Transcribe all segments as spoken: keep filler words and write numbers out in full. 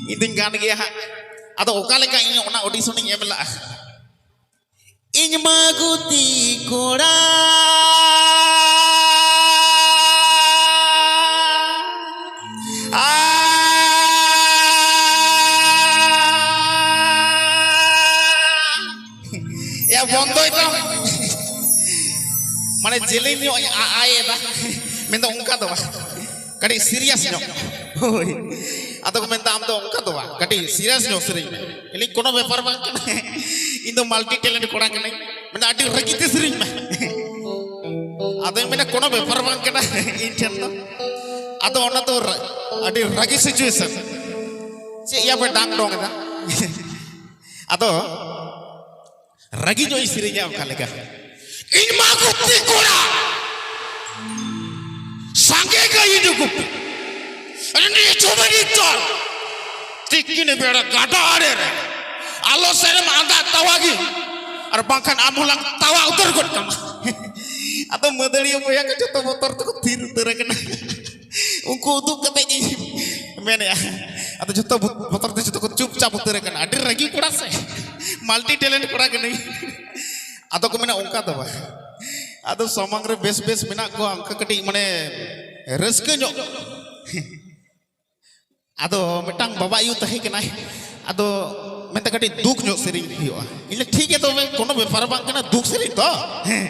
ᱤᱧ ᱫᱩᱧ ᱜᱟᱱ ᱜᱮᱭᱟ ᱦᱟᱸᱜ᱾ ᱟᱫᱚ ᱚᱠᱟ ᱞᱮᱠᱟ ᱤᱧ ᱚᱱᱟ audition ᱤᱧ ᱮᱢ ᱞᱟᱜᱼᱟ? ᱤᱧ ᱢᱟ ᱜᱩᱛᱤ ᱠᱚᱲᱟ᱾ ᱟ- ᱭᱟ, ᱵᱚᱱᱫᱚᱭ ᱛᱟᱢ᱾ ᱢᱟᱱᱮ, ᱡᱮᱞᱮᱧ ᱧᱚᱜ ᱤᱧ ᱟ-, ᱟᱭ ᱮᱫᱟ᱾ ᱢᱮᱱᱫᱚ ᱚᱱᱠᱟ ᱫᱚ ᱵᱟᱝ, ᱠᱟᱹᱴᱤᱡ serious ᱧᱚᱜ᱾ ᱦᱳᱭ᱾ ᱟᱫᱚ ᱠᱚ ᱢᱮᱱᱫᱟ, "ᱟᱢ ᱫᱚ ᱚᱱᱠᱟ ᱫᱚ ᱵᱟᱝ, ᱠᱟᱹᱴᱤᱡ serious ᱧᱚᱜ ᱥᱮᱨᱮᱧ ᱢᱮ᱾" ᱤᱧ, "ᱠᱳᱱᱳ ᱵᱮᱯᱟᱨ ᱵᱟᱝ ᱠᱟᱱᱟ, ᱤᱧ ᱫᱚ multi talent ᱠᱚᱲᱟ ᱠᱟᱹᱱᱟᱹᱧ᱾" ᱢᱮᱱᱫᱟ, "ᱟᱹᱰᱤ ᱨᱟᱹᱜᱤ ᱛᱮ ᱥᱮᱨᱮᱧ ᱢᱮ᱾" ᱟᱫᱚᱧ ᱢᱮᱱᱟ, "ᱠᱳᱱᱳ ᱵᱮᱯᱟᱨ ᱵᱟᱝ ᱠᱟᱱᱟ ᱤᱧ ᱴᱷᱮᱱ ᱫᱚ᱾" ᱟᱫᱚ ᱚᱱᱟ ᱫᱚ ᱨᱟ-, ᱟᱹᱰᱤ ᱨᱟᱹᱜᱤ situation᱾ ᱪᱮᱫ ᱭᱟ ᱯᱮ ᱰᱟᱝ ᱰᱚᱝ ᱮᱫᱟ? ᱟᱫᱚ ᱨᱟᱹᱜᱤ ᱧᱚᱜ ᱤᱧ ᱥᱮᱨᱮᱧᱟ ᱚᱱᱠᱟ ᱞᱮᱠᱟ᱾ ᱤᱧ ᱢᱟ ᱜᱩᱛᱤ ᱠᱚᱲᱟ, ᱥᱟᱸᱜᱮ ᱜᱟᱹᱭ ᱤᱧ ᱜᱩᱯᱤ᱾ ᱟᱨ ᱱᱤᱡᱩᱢ ᱱᱤᱡᱚᱞ, ᱛᱤᱠᱤᱱ ᱵᱮᱲᱟ ᱜᱟᱰᱟ ᱟᱲᱮ ᱨᱮ, ᱟᱞᱚ ᱥᱮᱨᱢᱟ ᱟᱸᱫᱟ ᱛᱟᱣᱟᱜᱤᱧ, ᱟᱨ ᱵᱟᱝᱠᱷᱟᱱ ᱟᱢ ᱦᱚᱸᱞᱟᱝ ᱛᱟᱣᱟ ᱩᱛᱟᱹᱨ ᱜᱚᱫ ᱠᱟᱢᱟ᱾ ᱟᱫᱚ ᱢᱟᱹᱫᱟᱹᱲᱤᱭᱟᱹ ᱵᱚᱭᱦᱟ ᱠᱚ ᱡᱚᱛᱚ ᱵᱚᱛᱚᱨ ᱛᱮᱠᱚ ᱛᱷᱤᱨ ᱩᱛᱟᱹᱨ ᱟᱠᱟᱱᱟ᱾ ᱩᱱᱠᱩ ᱩᱫᱩᱜ ᱠᱟᱛᱮ ᱜᱤᱧ ᱢᱮᱱᱮᱫᱼᱟ᱾ ᱟᱫᱚ ᱡᱚᱛᱚ ᱵᱚ-, ᱵᱚᱛᱚᱨ ᱛᱮ ᱡᱚᱛᱚ ᱠᱚ ᱪᱩᱯᱪᱟᱯ ᱩᱛᱟᱹᱨ ᱟᱠᱟᱱᱟ᱾ ᱟᱹᱰᱤ ᱨᱟᱹᱜᱤ ᱠᱚᱲᱟ ᱥᱮ, multi talent ᱠᱚᱲᱟ ᱠᱟᱹᱱᱟᱹᱧ᱾ ᱟᱫᱚ ᱠᱚ ᱢᱮᱱᱟ, "ᱚᱱᱠᱟ ᱫᱚ ᱵᱟᱝ, ᱟᱫᱚ ᱥᱟᱢᱟᱝ ᱨᱮ ᱵᱮᱥ ᱵᱮᱥ ᱢᱮᱱᱟᱜ ᱠᱚᱣᱟ, ᱚᱱᱠᱟ ᱠᱟᱹᱴᱤᱡ ᱢᱟᱱᱮ ᱨᱟᱹᱥᱠᱟᱹ ᱧᱚᱜ᱾" ᱟᱫᱚ ᱢᱤᱫᱴᱟᱝ ᱵᱟᱵᱟ ᱟᱭᱳ ᱛᱟᱦᱮᱸ ᱠᱟᱱᱟᱭ, ᱟᱫᱚ ᱢᱮᱱᱛᱮ, "ᱠᱟᱹᱴᱤᱡ ᱫᱩᱠ ᱧᱚᱜ ᱥᱮᱨᱮᱧ ᱦᱩᱭᱩᱜᱼᱟ᱾" ᱤᱧ ᱞᱟᱹᱭ, "ᱴᱷᱤᱠ ᱜᱮᱭᱟ, ᱛᱚᱵᱮ ᱠᱳᱱᱳ ᱵᱮᱯᱟᱨ ᱵᱟᱝ ᱠᱟᱱᱟ, ᱫᱩᱠ ᱥᱮᱨᱮᱧ ᱛᱚ᱾ ᱦᱮᱸ,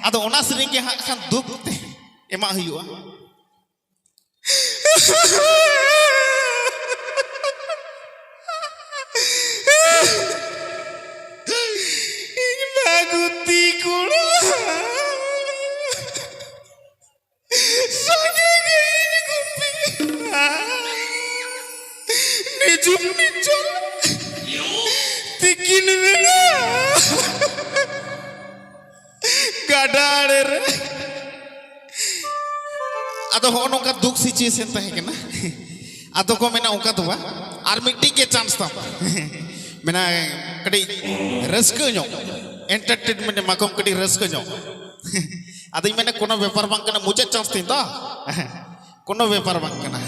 ᱟᱫᱚ ᱚᱱᱟ ᱥᱮᱨᱮᱧ ᱜᱮ ᱦᱟᱸᱜ ᱠᱷᱟᱱ ᱫᱩᱠ ᱛᱮ ᱮᱢᱟᱜ ᱦᱩᱭᱩᱜᱼᱟ᱾" ᱤᱧ ᱢᱟ ᱜᱩᱛᱤ ᱠᱚᱲᱟ, ᱥᱟᱸᱜᱮ ᱜᱟᱹᱭ ᱜᱩᱯᱤ, ᱱᱤᱡᱩᱢ ᱱᱤᱡᱚᱞ, ᱛᱤᱠᱤᱱ ᱵᱮᱲᱟ ᱜᱟᱰᱟ ᱟᱲᱮ ᱨᱮ᱾ ᱟᱫᱚ ᱦᱚᱸᱜᱼᱚ ᱱᱚᱝᱠᱟ ᱫᱩᱠ situation ᱛᱟᱦᱮᱸ ᱠᱟᱱᱟ᱾ ᱟᱫᱚ ᱠᱚ ᱢᱮᱱᱟ, "ᱚᱱᱠᱟ ᱫᱚ ᱵᱟᱝ, ᱟᱨ ᱢᱤᱫᱴᱤᱡ ᱜᱮ chance ᱛᱟᱢ᱾" ᱢᱮᱱᱟ, "ᱠᱟᱹᱴᱤᱡ ᱨᱟᱹᱥᱠᱟᱹ ᱧᱚᱜ, entertainment ᱮᱢᱟ ᱠᱚᱢ, ᱠᱟᱹᱴᱤᱡ ᱨᱟᱹᱥᱠᱟᱹ ᱧᱚᱜ᱾" ᱟᱫᱚᱧ ᱢᱮᱱᱟ, "ᱠᱳᱱᱳ ᱵᱮᱯᱟᱨ ᱵᱟᱝ ᱠᱟᱱᱟ, ᱢᱩᱪᱟᱹᱫ chance ᱛᱤᱧ ᱛᱚ᱾ ᱠᱳᱱᱳ ᱵᱮᱯᱟᱨ ᱵᱟᱝ ᱠᱟᱱᱟ᱾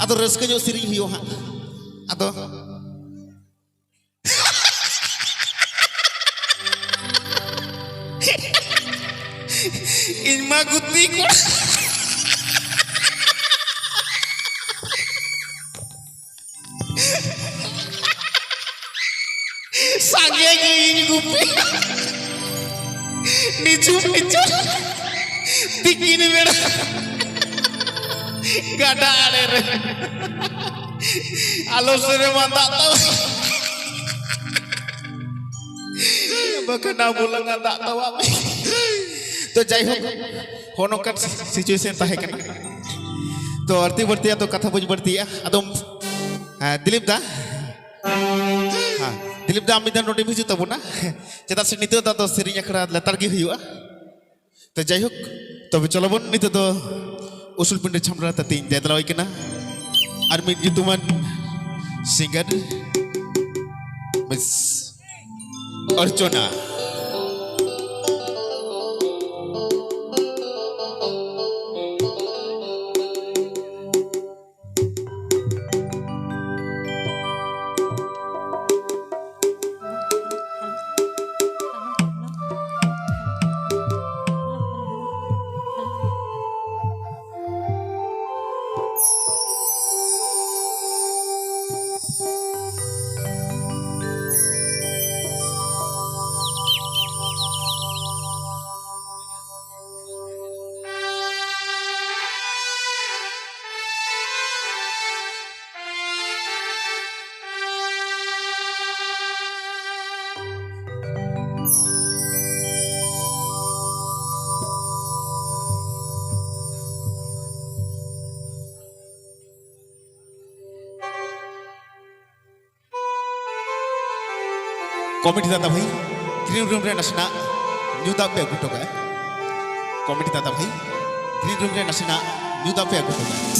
ᱟᱫᱚ ᱨᱟᱹᱥᱠᱟᱹ ᱧᱚᱜ ᱥᱮᱨᱮᱧ ᱦᱩᱭᱩᱜᱼᱟ ᱦᱟᱸᱜ᱾ ᱟᱫᱚ ᱤᱧ ᱢᱟ ᱜᱩᱛᱤ ᱠᱚᱲᱟ᱾ ᱥᱟᱸᱜᱮ ᱜᱮ ᱤᱧ ᱜᱩᱯᱤ᱾ ᱱᱤᱪᱩ ᱱᱤᱪᱩ ᱛᱤᱠᱤᱱ ᱵᱮᱲᱟ ᱜᱟᱰᱟ ᱟᱲᱮ ᱨᱮ ᱟᱞᱚ ᱥᱮᱨᱮᱢᱟ ᱫᱟᱜ ᱛᱟᱣ᱾ ᱵᱟᱠᱷᱟᱱ ᱟᱵᱚ ᱞᱟᱸᱜᱟ ᱫᱟᱜ ᱛᱟᱣᱟ᱾ ᱛᱚ ᱡᱟᱭᱦᱳᱠ, ᱦᱚᱸ ᱱᱚᱝᱠᱟᱱ situation ᱛᱟᱦᱮᱸ ᱠᱟᱱᱟ᱾ ᱛᱚ ᱟᱹᱲᱛᱤ ᱵᱟᱹᱲᱛᱤᱭᱟᱜ ᱫᱚ ᱠᱟᱛᱷᱟ ᱵᱟᱹᱧ ᱵᱟᱹᱲᱛᱤᱭᱟ᱾ ᱟᱫᱚ ᱦᱮᱸ, ᱫᱤᱞᱤᱯ ᱫᱟ᱾ ᱦᱮᱸ, ᱫᱤᱞᱤᱯ ᱫᱟ, ᱟᱢ ᱢᱤᱫ ᱫᱷᱟᱣ ᱱᱚᱰᱮᱢ ᱦᱤᱡᱩᱜ ᱛᱟᱵᱚᱱᱟ᱾ ᱪᱮᱫᱟᱜ ᱥᱮ ᱱᱤᱛᱚᱜ ᱫᱚ ᱟᱫᱚ ᱥᱮᱨᱮᱧ ᱟᱠᱷᱲᱟ ᱞᱮᱛᱟᱲ ᱜᱮ ᱦᱩᱭᱩᱜᱼᱟ᱾ ᱛᱚ ᱡᱟᱭᱦᱳᱠ, ᱛᱚᱵᱮ ᱪᱚᱞᱚ ᱵᱚᱱ ᱱᱤᱛᱚᱜ ᱫᱚ ᱩᱥᱩᱞ ᱯᱤᱸᱰᱟᱹ ᱪᱷᱟᱢᱰᱟ ᱛᱟᱹᱛᱤᱧ ᱫᱮᱫᱞᱟᱣᱟᱭ ᱠᱟᱱᱟ ᱟᱨ ᱢᱤᱫ ᱧᱩᱛᱩᱢᱟᱱ singer Miss ᱚᱨᱪᱚᱱᱟ᱾ ᱠᱚᱢᱤᱴᱤ ᱫᱟᱫᱟ ᱵᱷᱟᱹᱭ, green room ᱨᱮ ᱱᱟᱥᱮᱱᱟᱜ ᱧᱩ ᱫᱟᱜ ᱯᱮ ᱟᱹᱜᱩ ᱦᱚᱴᱚ ᱠᱟᱜᱼᱟ᱾ ᱠᱚᱢᱤᱴᱤ ᱫᱟᱫᱟ ᱵᱷᱟᱹᱭ, green room ᱨᱮ ᱱᱟᱥᱮᱱᱟᱜ ᱧᱩ ᱫᱟᱜ ᱯᱮ ᱟᱹᱜᱩ ᱦᱚᱴᱚ ᱠᱟᱜᱼᱟ᱾